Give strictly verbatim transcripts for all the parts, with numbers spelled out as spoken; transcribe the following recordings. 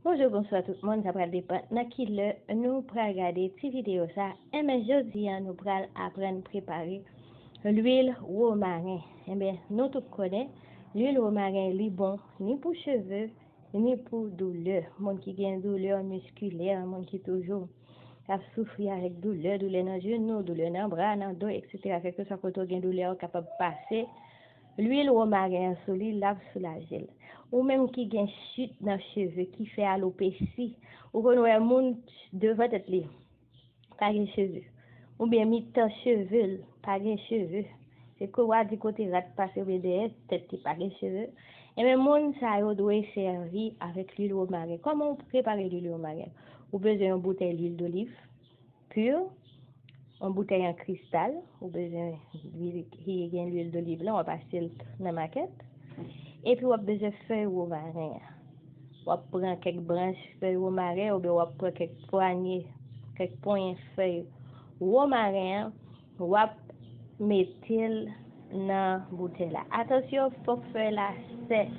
Bonjou, bonswa tout moun, sa pral depann nan ki lè nou pral gade ti videyo sa. Enben, jodi a nou pral aprann prepare lwil womaren. Enben, nou tout konnen, lwil womaren li bon ni pou cheve, ni pou doulè. Moun ki gen doulè miskilè, moun ki toujou ap soufri avèk doulè, doulè nan jenou, doulè nan bra, nan do, etsetera. Kèlkeswa kote w gen doulè, ou kapab pase lwil womaren an sou li, l ap soulaje l. Ou menm ki gen chit nan cheve, ki fè alopesi, ou konn wè moun devan tèt li pa gen cheve, oubyen mitan cheve l pa gen cheve, se ke w a di kote rat pase oubyen dèyè tèt li pa gen cheve, enben moun sa yo dwe sèvi avèk lwil womaren. Kòman w prepare lwil womaren? Ou bezwen yon boutèy lwil doliv pur, yon boutèy an kristal, ou bezwen lwil ki gen lwil doliv lan, w ap achte l nan makèt. Epi w ap bezwen fèy womaren an. W ap pran kèk branch fèy womaren oubyen w ap pran kèk pwanye, kèk ponyen fèy womaren an, w ap mete l nan boutèy la. Atansyon, fòk fèy la sèch.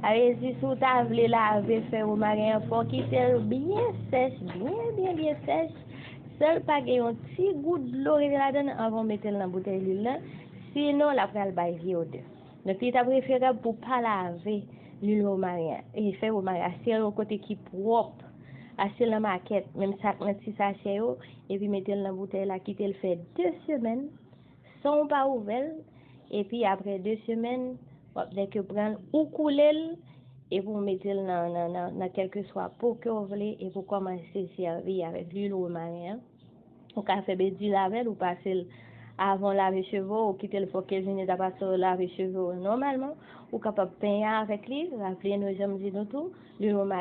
Sa vle di, si w ta vle lave fèy womaren an, fò w kite l byen sèch, byen, byen, byen sèch. Sèl pa gen yon ti gout dlo rete ladan l anvan w mete l nan boutèy lwil lan, sinon l ap pral bay vye odè. Donk, li ta preferab pou w pa lave lwil womaren an, e fèy womaren an, achte l yon kote ki pwòp, achte l nan makèt, menm sa k nan ti sachè yo, epi mete l nan boutèy la, kite l fè de semèn, san w pa ouvè l, epi apre de semèn, w ap nèk yo pran l, ou koule l, epi w mete l nan, nan, nan, nan kèlkeswa po ke w vle, epi w kòmanse sèvi avèk lwil womaren an. Ou ka fè bedi l avè l, ou pase l avan w lave cheve w, ou kite l fò kenz minit apre sa w lave cheve w nòmalman. Ou kapab penyen avèk li, raple nou jan m di nou tou, lwil womaren